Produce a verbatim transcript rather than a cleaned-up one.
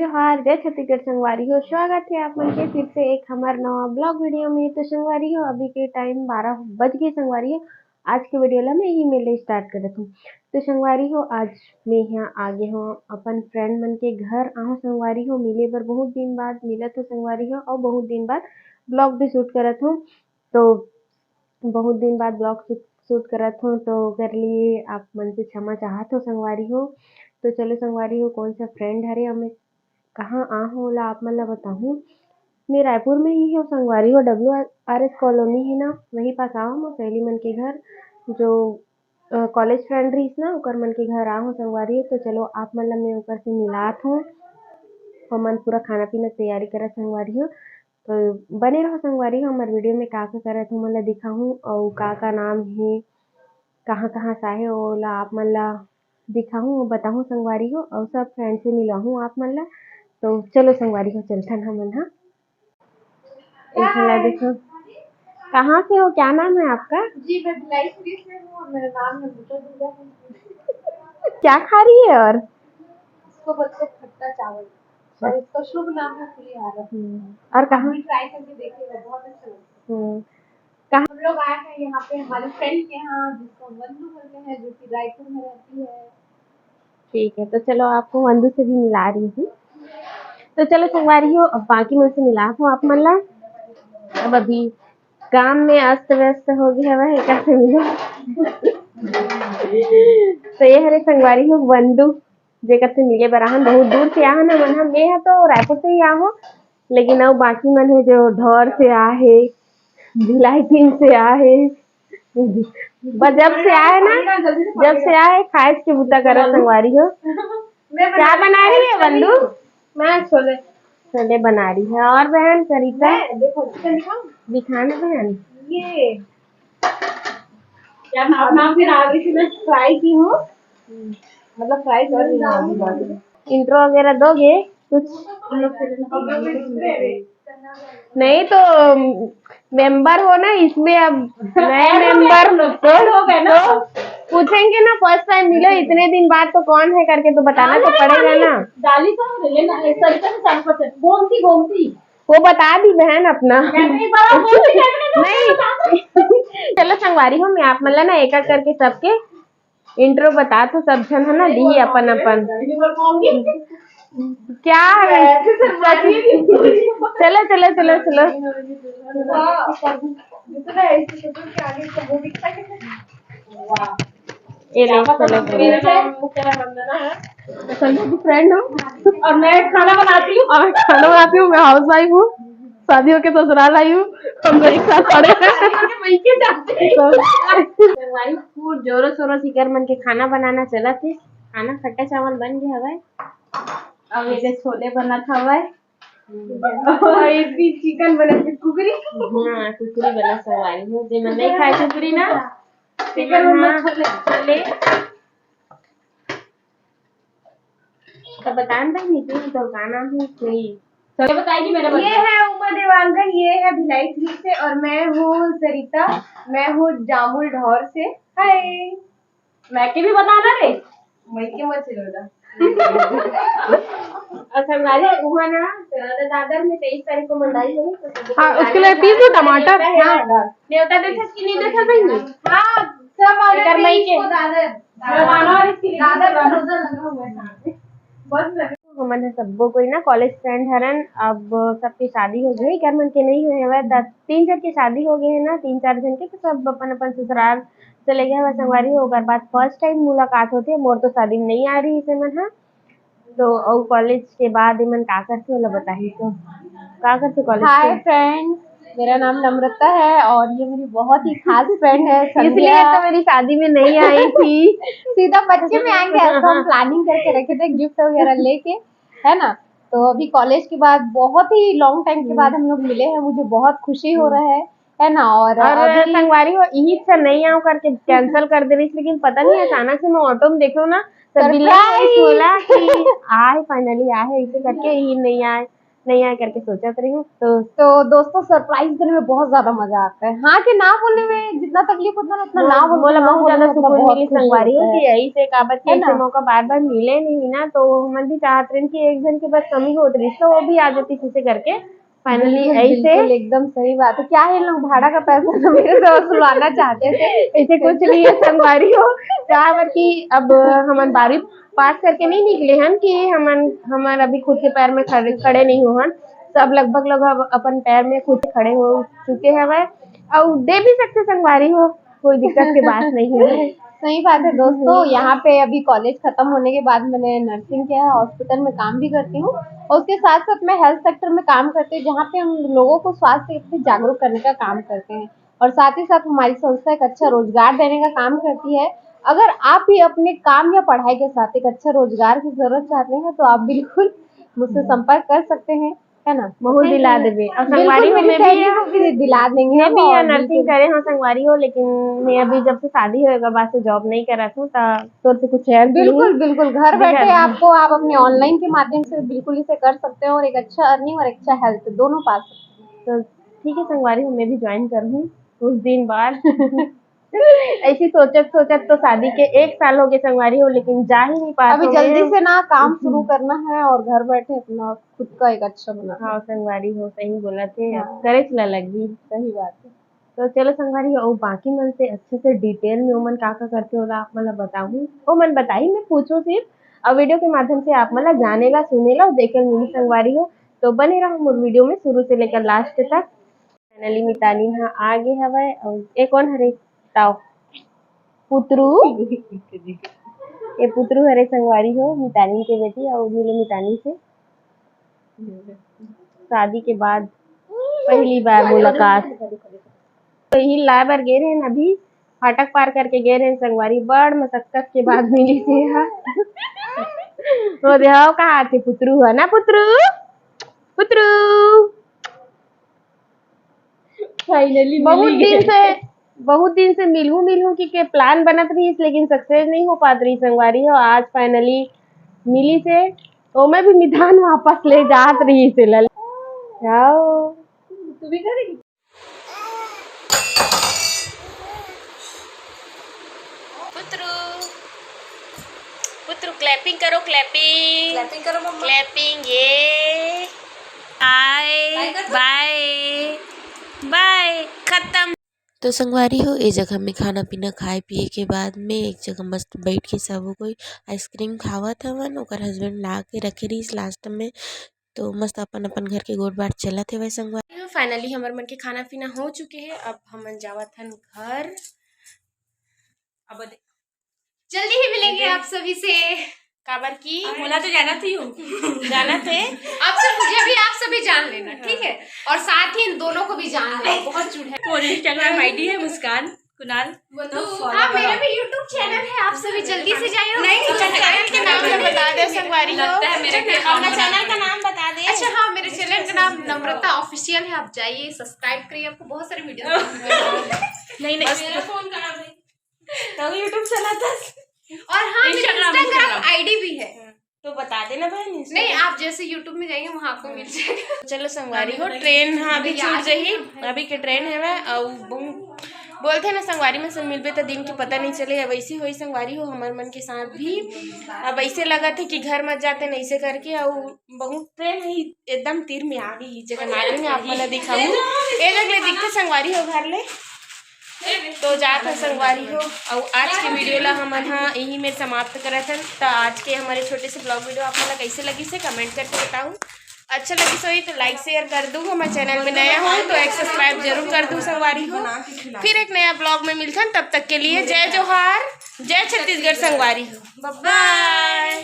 जोहार, जय छत्तीसगढ़ संगवारी हो। स्वागत है आप मन के फिर से एक हमार नवा ब्लॉग वीडियो में। तो संगवारी हो, अभी के टाइम बारह बज गए संगवारी हो। आज के वीडियो ला मैं यही मेले स्टार्ट करत हूँ। तो संगवारी हो, आज मैं यहाँ आगे हूँ अपन फ्रेंड मन के घर। आहूँ संगवारी हो, मिले बर बहुत दिन बाद मिलत हो संगवारी हो, और बहुत दिन बाद ब्लॉग भी शूट करत हूँ। तो बहुत दिन बाद ब्लॉग शूट करत हूँ, तो ओकर लिए आप मन से क्षमा चाहत हो संगवारी हो। तो चलो संगवारी हो, कौन सा फ्रेंड हरे, हमें कहाँ आ हो, ओला आप मन ला बताहूँ। मैं रायपुर में ही हूँ संगवारी हो, डब्ल्यू आर एस कॉलोनी है ना, वही पास आवा मोर सहेली मन के घर, जो कॉलेज फ्रेंड रहिस ना, ओकर मन के घर आ हो संगवारी हो। तो चलो आप मन ला मैं ओकर से मिलात हूँ। हमन पूरा खाना पीना के तैयारी करत संगवारी हो। तो बने रहो संगवारी हो हमर वीडियो में, का का करत हो मन ला दिखाहूँ, अउ का का नाम है, कहाँ कहाँ से आए, ओला आप मन ला दिखाहूँ, बताहूँ संगवारी हो, अउ सब फ्रेंड से मिलाहूँ आप मन ला। तो चलो संगवारी हो, चलथन हमन हा। एक झन ला देखो, कहाँ से हो, क्या नाम है आपका? जी, मैं भिलाई सीरीज से हूँ और मेरा नाम है बूटा दूल्हा है। क्या खा रही है और? इसको बोलते हैं खट्टा चावल और इसका शुभ नाम है पुलिहारा। हम्म, और कहाँ? आप भी ट्राई करके देखिएगा, बहुत अच्छा लगता है। हम्म, कहाँ? हम लोग आए हैं यहाँ पे हमारे फ्रेंड के यहाँ, जिसको वंदू बोलते हैं, जो कि रायपुर में रहती है। ठीक है, तो चलो आपको वंदू से भी मिला रही हूँ। तो चलो संगवारी हो, अब बाकी मन से मिला हूँ आप मन ला। अब अभी काम में अस्त व्यस्त हो गया हवा है, कैसे मिलो? तो ये हरे संगवारी हो वंदू, जेकर से मिले बर आहन, बहुत दूर से आहन हमन ह। मैं ह तो रायपुर से ही आहूँ, लेकिन अउ बाकी मन है जो ढोर से आहे, भिलाई तीन से आहे, बस जब से आए ना, जब से आए खाए के बुता करत संगवारी हो। क्या बना रही है वंदू? मैं छोले। छोले बना रही है। और बहन सरिता? मैं, देखो, चिकन दिखाऊं? दिखा ना बहन। ये क्या नाम, नाम भी ना आ रही थी, मैं फ्राई की हूँ, मतलब फ्राई कर रही हूँ अभी। इंट्रो वगैरह दोगे कुछ? नहीं तो मेंबर हो ना इसमें, अब नए मेंबर तो, तो पूछेंगे ना, फर्स्ट टाइम मिले इतने दिन बाद, तो कौन है करके तो बताना तो पड़ेगा ना। डाली तो लेना है, सरिता से चार परसेंट। गोमती, गोमती। वो बता दी बहन अपना। नहीं, चलो संगवारी हो, मैं आप मन ला ना एक एक करके सबके इंट्रो बता तो सब झन है ना, दी अपन अपन। क्या है? चलो, चलो, चलो, चलो। ये ले, चलो, चलो। संजू की फ्रेंड हो। और मैं खाना बनाती हूँ। और खाना बनाती हूँ, मैं हाउस वाइफ हूँ। शादी होके ससुराल आई हूँ, हम लोग एक साथ पड़े हैं। भाई, खूब जोरों शोरों से कर मन के खाना बनाना चलत हे। खाना खट्टा चावल बन गया हवय, अब ये छोले बनत हवय, और ये भी चिकन बनत हे, कुकरी। हाँ, कुकरी बनत हवय, जेमन नहीं खाए कुकरी ना, चिकन बनत छोले। तो बतान भाई, नीचे में तो गाना है कोई। चलो बताएगी मेरे ये है उमा देवांगन, ये है भिलाई थ्री से, और मैं हूँ सरिता, मैं हूँ जामुल ढोर से। हाय। मैं के भी बताना रे। मैं के मत चिल्ला। अच्छा, हमारे वहाँ ना, दादर में तेईस तारीख को मंडाई है, तो हाँ, उसके लिए पीस दो टमाटर। हाँ। न्योता देखे कि नहीं देखे बहनी? हाँ, सब आ गए तेईस को दादर। दादर। दादर का रोजा लगा हुआ है सामने। बस हमन ह सब्बो कोई ना कॉलेज फ्रेंड हरन, अब सबके शादी हो गई, घर मन के नहीं हुए हवय, त तीन जन के शादी हो गए है ना, तीन चार जन के, तो सब अपन अपन ससुराल चले गए हवय संगवारी हो। ओकर बाद फर्स्ट टाइम मुलाकात होथे, मोर तो शादी में नहीं आ रही से मन ह। तो अउ कॉलेज के बाद इमन का करथे ओला बताही, तो का करथे कॉलेज हाय के? फ्रेंड्स, मेरा नाम नम्रता है और ये मेरी बहुत ही खास फ्रेंड है इसलिए संध्या। तो मेरी शादी में नहीं आई थी। सीधा बच्चे में आएंगे, ऐसा हम प्लानिंग करके रखे थे गिफ्ट वगैरह लेके, है ना। तो अभी कॉलेज के बाद बहुत ही लॉन्ग टाइम के बाद हम लोग मिले हैं, मुझे बहुत खुशी हो रहा है, है ना। और और अभी संगवारी हो, इही से नहीं आओ करके कैंसिल कर दे रही, लेकिन पता नहीं अचानक से मैं ऑटो में देखो ना, तो बिल्ला surprise! बोला कि आए, फाइनली आए, ऐसे करके ही नहीं आए। नहीं आए करके सोचत रही हूँ। तो तो दोस्तों, सरप्राइज देने में बहुत ज्यादा मजा आता है। हाँ के ना बोलने में जितना तकलीफ होता है ना, उतना ना बोलने मोला में बहुत ज्यादा सुकून मिली संगवारी हो कि यही से काबर कि ऐसे मौका बार बार मिले नहीं ना, तो हमन भी चाहत रहे कि एक जन के बस कमी होत रही, तो वो भी आ जाती किसे करके। फाइनली ऐसे एकदम सही बात है। क्या है, लोग भाड़ा का पैसा तो मेरे से वसूलवाना चाहते थे। ऐसे कुछ नहीं है संगवारी हो, काबर कि अब हमन बारहवीं पास करके नहीं निकले हन कि हमन हमन अभी खुद के पैर में खड़े खड़े नहीं हो हन। सब लगभग लगभग अपन पैर में खुद खड़े हो चुके हवय, अउ दे भी सकते संगवारी हो, कोई दिक्कत की बात नहीं है। सही बात है दोस्तों। यहाँ पे अभी कॉलेज खत्म होने के बाद मैंने नर्सिंग किया है, हॉस्पिटल में काम भी करती हूँ और उसके साथ साथ मैं हेल्थ सेक्टर में काम करती हूँ, जहाँ पे हम लोगों को स्वास्थ्य के प्रति जागरूक करने का काम करते हैं और साथ ही साथ हमारी संस्था एक अच्छा रोजगार देने का काम करती है। अगर आप भी अपने काम या पढ़ाई के साथ एक अच्छा रोजगार की जरूरत चाहते हैं तो आप बिल्कुल मुझसे संपर्क कर सकते हैं, है ना? महू दिला देबे। और संगवारी हो, मैं भी दिला देंगे। मैं भी यहाँ नर्सिंग करे हूँ संगवारी हो, लेकिन मैं अभी जब से शादी होएगा बाद से जॉब नहीं करत हूँ, तो तोर से कुछ हेल्प बिल्कुल बिल्कुल। घर बैठे आपको, आप अपने ऑनलाइन के माध्यम से बिल्कुल इसे कर सकते हो और एक अच्छा अर्निंग और अच्छा हेल्थ दोनों पा सकते हो। तो ठीक है संगवारी हो, मैं भी ज्वाइन कर हूँ कुछ दिन बाद। ऐसी सोचत सोचत तो शादी के एक साल हो गए संगवारी हो, लेकिन जा ही नहीं पाते। अभी जल्दी से ना काम शुरू करना है और घर बैठे अपना खुद का एक अच्छा बना। हाँ संगवारी हो, सही बोला थे। हाँ। करे चला लगी। सही बात है। तो चलो संगवारी हो, बाकी मन से अच्छे से डिटेल में ओमन का का करते होला आप मन ला बताहूँ, ओमन बताही, मैं पूछूँ सिर्फ। और वीडियो के माध्यम से आप मन ला जाने ला, सुने ला और देखे ला मिली संगवारी हो। तो बने रहो मोर वीडियो में शुरू से लेकर लास्ट तक। फाइनली मितानिन ह आ गे हवय। अउ ए कोन हरे? ताओ पुतरू। ए पुतरू हरे संगवारी हो, मितानिन के बेटी। अउ मिलो मितानी से शादी के बाद पहली बार मुलाकात। तो यही लाए बर गे रहे अभी, फाटक पार करके गे रहे संगवारी, बड़ मशक्कत के बाद मिली से हा। वो देहाव कहा थे पुतरू है ना, पुतरू, पुतरू। फाइनली बहुत दिन से, बहुत दिन से मिलहूँ मिलहूँ कि के प्लान बनत रहीस, लेकिन सक्सेस नहीं हो पात रही संगवारी हो। आज फाइनली मिली से, तो मैं भी मितान वापस ले जात रही से लल। जाओ। पुतरू, पुतरू, क्लैपिंग करो, क्लैपिंग। क्लैपिंग करो मम्मा। क्लैपिंग, ये। बाय, बाय कर दो। बाय, बाय, खत्म। तो संगवारी हो, ए जगह में खाना पीना खाए पिए के बाद में एक जगह मस्त बैठ के सब कोई आइसक्रीम खावत हवन। ओकर हस्बैंड ला के रखे रहीस लास्ट में, तो मस्त अपन अपन घर के गोठ बाट चलत हेवय संगवारी। फाइनली हमर मन के खाना पीना हो चुके हे, अब हमन जावत हन घर। अब दे- जल्दी ही मिलेंगे आप सभी से। काबर की? मोला तो जाना थी हूँ। जाना थे। अब से मुझे भी आप सभी जान लेना, ठीक है? और साथ ही इन दोनों को भी जान लेना, बहुत जुड़ है। और Instagram ID है मुस्कान कुणाल। तो follow हाँ, मेरा भी YouTube चैनल है, आप सभी जल्दी से जाइए। नहीं, चैनल के नाम तो बता दे संगवारी हो। लगता है मेरे भी अपना चैनल का नाम बता दे। अच्छा हाँ, मेरे चैनल का नाम नम्रता ऑफिशियल है, आप जाइए, सब्सक्राइब करिए, आपको बहुत सारे वीडियो। नहीं, नहीं। मेरा फोन खराब है। तो YouTube चलाता। और हाँ, मेरी Instagram, Instagram ID भी है। तो बता देना बहन, Instagram। नहीं, आप जैसे YouTube में जाएंगे, वहाँ आपको मिल जाएगा। चलो संगवारी हो, ट्रेन हाँ अभी छूट जाही, अभी के ट्रेन है वह, अउ बहु-, बोलते हैं ना संगवारी मन से मिलबे तो दिन के पता नहीं चले। अब ऐसी होई संगवारी हो हमर मन के साथ भी। अब ऐसे लगा थे कि घर मत जाते नहीं से करके, अउ बहुत ट्रेन ही एकदम तीर में आ गई, जगह नाली में आप मन ला दिखाऊं। ए जगह ले दिखते संगवारी हो घर ले। तो जात ह संगवारी हो, अउ आज के वीडियो ला हमन ह यही में समाप्त करत हन। त आज के हमारे छोटे से ब्लॉग वीडियो आप मन ला कैसे लगी से कमेंट करके बताओ। अच्छा लगी सोई तो लाइक शेयर कर दू, हमारे चैनल में नया हो तो एक सब्सक्राइब जरूर कर दू संगवारी हो। फिर एक नया ब्लॉग में मिलथन, तब तक के लिए जय जोहार, जय छत्तीसगढ़ संगवारी हो, बाय।